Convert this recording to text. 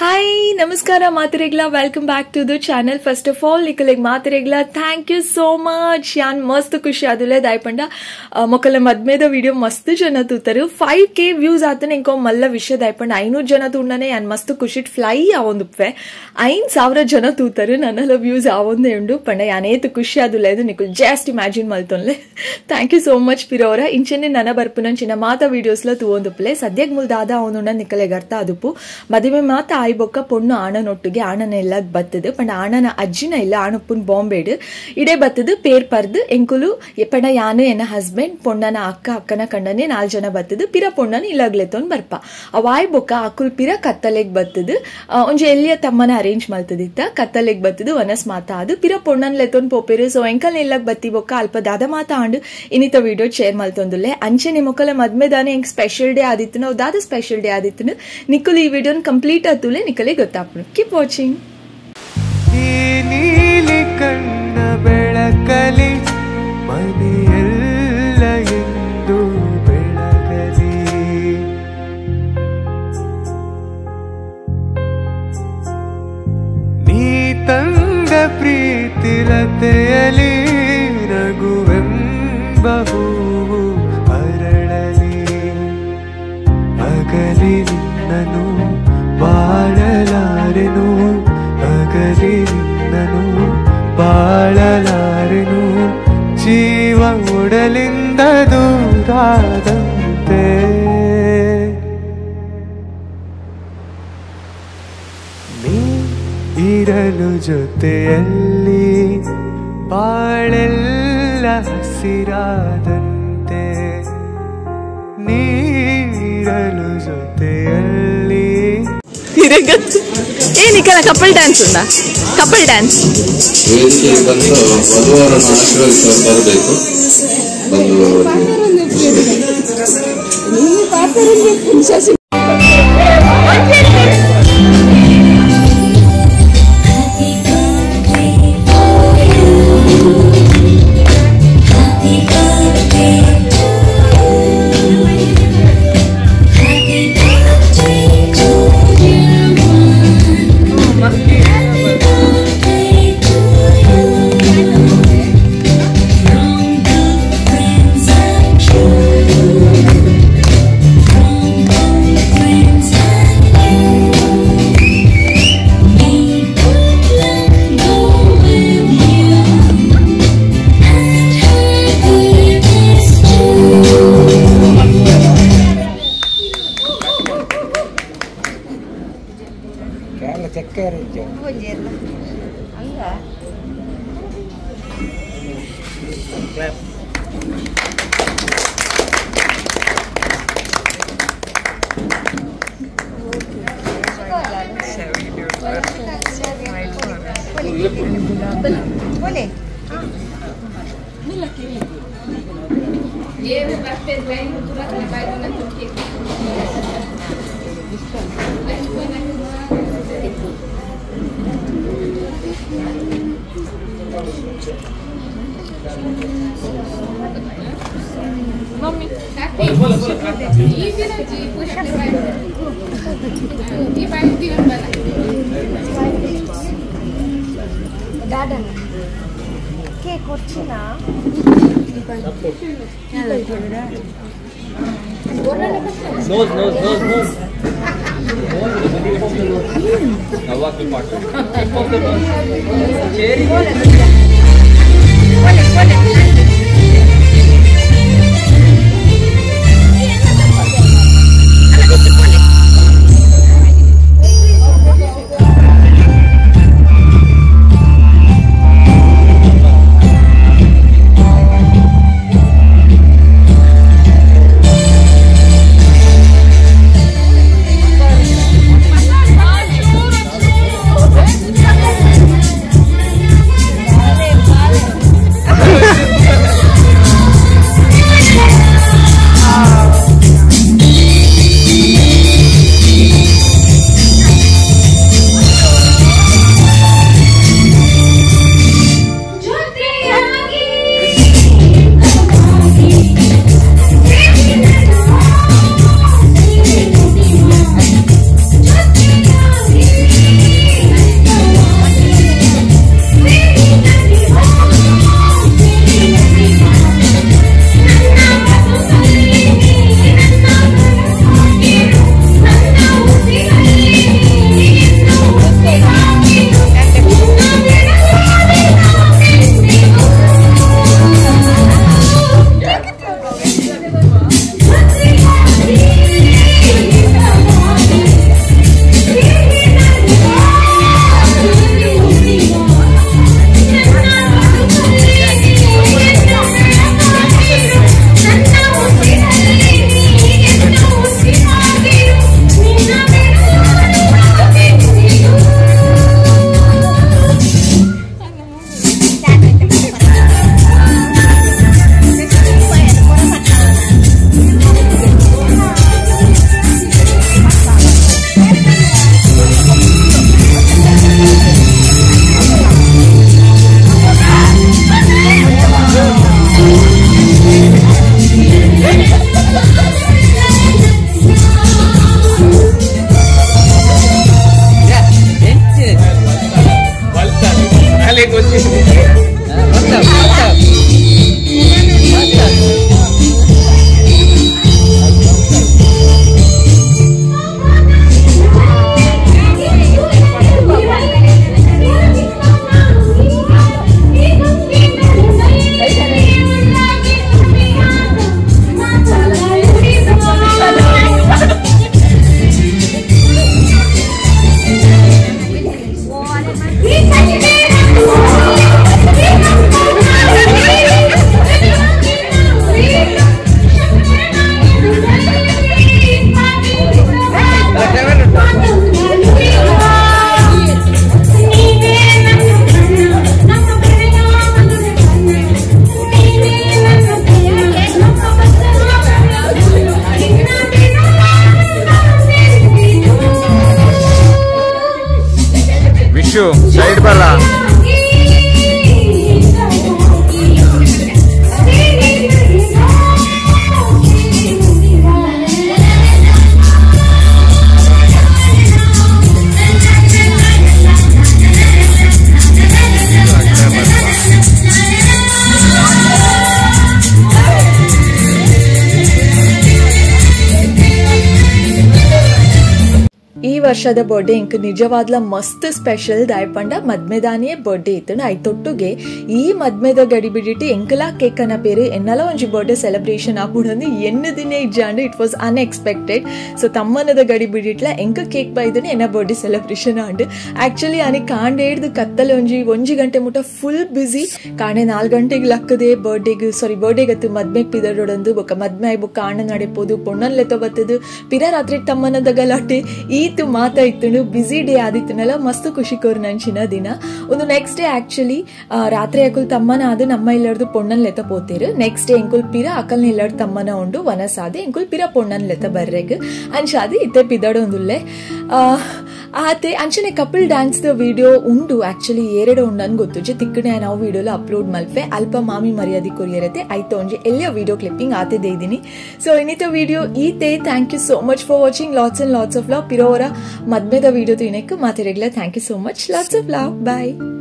Hi ನಮಸ್ಕಾರ ಮಾತರೆಗ್ಲ, welcome back to the channel. First of all ನಿಕಲೆಗ್ ಮಾತರೆಗ್ಲ thank you so much. ಯಾನ್ ಮಸ್ತ್ ಖುಷಿ ಆದುಲೆ ದಾಯಪಂಡ ಮೊಕಲ ಮದ್ಮೇದ video ಮಸ್ತ್ ಜನ ತೂತರು. 5K views ಆತನ ಇಂಕೋ ಮಲ್ಲ ವಿಷಯ ದಾಯಪಂಡ 500 ಜನ ತೂಂಡನೆ ಯಾನ್ ಮಸ್ತ್ ಖುಷಿಟ್ ಫ್ಲೈ ಆವೊಂದುಪ್ಪೆ. 5000 ಜನ ತೂತರು ನನ್ನೆಲ್ಲ ವ್ಯೂಸ್ ಆವೊಂದೇ ಉಂಡು ಪಂಡ ಯಾನೇತು ಖುಷಿ ಆದುಲೆ ಅದು ನಿಕುಲ್ ಜಸ್ಟ್ ಇಮ್ಯಾಜಿನ್ ಮಲ್ತೊನ್ಲೆ. Thank you so much ಪಿರೋರ. ಇಂಚೆನೆ ನನ ಬರ್ಪುನಂಚಿನ ಮಾತ ವಿಡಿಯೋಸ್ಲ ತೂವೊಂದುಪ್ಪಲೆ. ಸದ್ಯಗ್ ಮುಲ್ ದಾದ ಅವನುಂಡ ನಿಕಲೆಗ್ ಅರ್ಥ ಆದುಪ್ಪು. ಮದುವೆ ಮಾತ ಆಯ್ಬೊಕ್ಕ ಪೊಣ್ಣು ಆಣನೊಟ್ಟಿಗೆ ಆಣನ ಎಲ್ಲ ಬತ್ತದು ಪಂಡ ಆಣನ ಅಜ್ಜಿನ ಇಲ್ಲ ಆಣುಪ್ಪುನ್ ಬಾಂಬೆಡ್ ಇಡೇ ಬತ್ತದು ಪೇರ್ ಪರ್ದು ಎಂಕುಲು ಪಂಡ ಯಾನು ಎನ್ನ ಹಸ್ಬೆಂಡ್ ಪೊಣ್ಣನ ಅಕ್ಕ ಅಕ್ಕನ ಕಂಡನೆ 4 ಜನ ಬತ್ತದು ಪಿರ ಪೊಣ್ಣನ ಇಲ್ಲಗ್ಲೆತ್ತೊನ್ ಬರ್ಪ. ಅವಾಯ್ಬೊಕ್ಕ ಅಕುಲ್ ಪಿರ ಕತ್ತಲೆಗ್ ಬತ್ತದು ಒಂಜಿ ಎಲ್ಲಿಯ ತಮ್ಮನ ಅರೇಂಜ್ ಮಲ್ತದಿತ್ತ ಕತ್ತಲೆಗ್ ಬತ್ತದು ವನಸ್ ಮಾತ ಅದು ಪಿರ ಪೊಣ್ಣನ್ ಲೆತ್ತೊನ್ ಪೋಪೇರು. ಸೊ ಎಂಕಲ್ ಇಲ್ಲಗ್ ಬತ್ತಿ ಬೊಕ್ಕ ಅಲ್ಪ ದಾದ ಮಾತ ಆಂಡು ಇನ್ನಿತ ವಿಡಿಯೋ ಶೇರ್ ಮಲ್ತೊಂದುಲ್ಲೆ. ಅಂಚೆನೆ ಮೊಕಲ ಮದ್ಮೆದಾನೆ ಎಂಕ್ ಸ್ಪೆಷಲ್ ಡೇ ಆದಿತ್ತುನು ದಾದ ಸ್ಪೆಷಲ್ ಡೇ ಆದಿತ್ತುನು ನಿಕುಲು ಈ ವಿಡಿಯೋನ್ ಕಂಪ್ಲೀಟ್ ಆತುಲೆ ನಿಕಲೆ ಗೊತ್ತಾಪುನು. Keep watching. ಈ ನೀಲಿ ಕಣ್ಣ ಬೆಳಕಲಿ ಮನೆಯೆಲ್ಲ ಎಂದು ಬೆಳಗಲಿ, ನೀ ತಂದ ಪ್ರೀತಿಲತೆಯಲಿ ನಗುವೆಂಬ ಹೂವು ಅರಳಲಿ, ಅಗಲಿ ನಿನ್ನನು ಬಾಳಲಾರೆನು, ಅಗಲಿ ನಿನ್ನನು ಬಾಳಲಾರೆನು, ಜೀವ ಒಡಲಿಂದ ದೂರಾದಂತೆ. ನೀ ಇರಲು ಜೊತೆಯಲ್ಲಿ ಬಾಳೆಲ್ಲ ಹಸಿರಾದಂತೆ, ನೀರಲು ಜೊತೆಯಲ್ಲಿ. ಏ ನಿಖಲ ಕಪಲ್ ಡ್ಯಾನ್ಸ್ ಉಂಟಾ? Couple dance. ವೇದಿಕೆಗೆ ಬಂದು ವಧುವರನ್ನು ಆಶೀರ್ವದಿಸಲು ಬರಬೇಕು. ಬಂದು কে করছি না nose nose nose nose Bye. Side ಬಲ್ಲ. ಈ ವರ್ಷದ ಬರ್ಡೇ ಇಂಕ್ ನಿಜವಾದ್ಲ ಮಸ್ತ್ ಸ್ಪೆಷಲ್ ದಾಯಪಂಡ ಮದ್ಮೆದಾನಿಯೇ ಬರ್ಡೇ ಇತ್ತು. ಐತೊಟ್ಟುಗೆ ಈ ಮದ್ಮೆದ ಗಡಿಬಿಡಿಟ್ಟು ಎಂಕಲಾ ಕೇಕನ ಪೇರು ಎನ್ನಲ ಒಂಜಿ ಬರ್ಡೇ ಸೆಲೆಬ್ರೇಷನ್ ಆಪುಂಡು ಎನ್ನು ದಿನ ಇಜ್ಜಾಂಡು. It was unexpected. So ತಮ್ಮನದ ಗಡಿಬಿಡಿಟ್ಲ ಎಂಕ ಕೇಕ್ ಬೈದನೆ ಎನ್ನ ಬರ್ಡೇ ಸೆಲೆಬ್ರೇಷನ್ ಆಂಡು. ಆಕ್ಚುಲಿ ಅನಿ ಕಾಂಡೇಡ್ದು ಕತ್ತಲೆ ಒಂಜಿ ಒಂಜಿ ಗಂಟೆ ಮುಟ ಫುಲ್ ಬ್ಯುಸಿ. ಕಾಣೆ 4 ಗಂಟೆಗೆ ಲಕ್ಕದೆ ಬರ್ಡೇಗ್ ಸಾರಿ ಬರ್ಡೇಗತ್ತು ಮದ್ಮೆಗ್ ಪಿದರೊಡಂದು ಬೊಕ್ಕ ಮದ್ಮೆ ಆಯ್ ಬೊಕ್ಕ ಅಣ್ಣ ನಡೆಪೋದು ಪೊಣ್ಣನ್ ಲೆತ್ತ ಬತ್ತದು ಪಿರ ರಾತ್ರಿ ತಮ್ಮನದ ಗಲಾಟೆ ಈತು ಮಾತಾ ಇತ್ತು. ಬ್ಯುಸಿ ಡೇ ಆದಿತ್ತನಲ್ಲ ಮಸ್ತ್ ಖುಷಿ ಕೋರ್ ನಂಚಿನ ದಿನ. ಒಂದು ನೆಕ್ಸ್ಟ್ ಡೇ ಆಕ್ಚುಲಿ ರಾತ್ರಿ ಅಕುಲ್ ತಮ್ಮನ ಅದು ನಮ್ಮ ಇಲ್ಲರ್ದು ಪೊಣ್ಣನ್ ಲೆತ್ತ ಪೋತೇರು. ನೆಕ್ಸ್ಟ್ ಡೇ ಎಂಕುಲ್ ಪಿರ ಅಕಲ್ನ ಇಲ್ಲರ್ದು ತಮ್ಮನ ಉಂಡು ವನಸಾದೆ ಎಂಕುಲ್ ಪಿರ ಪೊಣ್ಣನ್ ಲೆತ್ತ ಬರ್ರೆಗ್ ಅಂಚಾದಿ ಇತ್ತೆ ಪಿದಡೊಂದುಲ್ಲೆ ಆತೆ ಅಂಚನೆ ಕಪಲ್ ಡ್ಯಾನ್ಸ್ the video ಉಂಡು. ಆಕ್ಚುಲಿ ಏರೆಡ ಉಂಡು ನನ್ಗೆ ಗೊತ್ತು ತಿಕ್ಕಣೆ ನಾವು ವಿಡಿಯೋಲ ಅಪ್ಲೋಡ್ ಮಲ್ಪೆ ಅಲ್ಪ ಮಾಮಿ ಮರ್ಯಾದೆ ಕೊರಿಯರತೆ ಆಯ್ತು ಒಂಜಿ ಎಲ್ಲ ವಿಡಿಯೋ ಕ್ಲಿಪ್ಪಿಂಗ್ ಆತೆ ದೇದಿನಿ. ಸೊ ಇನ್ನಿತ video ಈತೆ. Thank you so much for watching. Lots and lots of love. ಪಿರೋವರ ಮದ್ಮೆದ video ತಿನಕ್ಕೆ ಮಾತಿರಗ್ಲ. Thank you so much. Lots of love. Bye.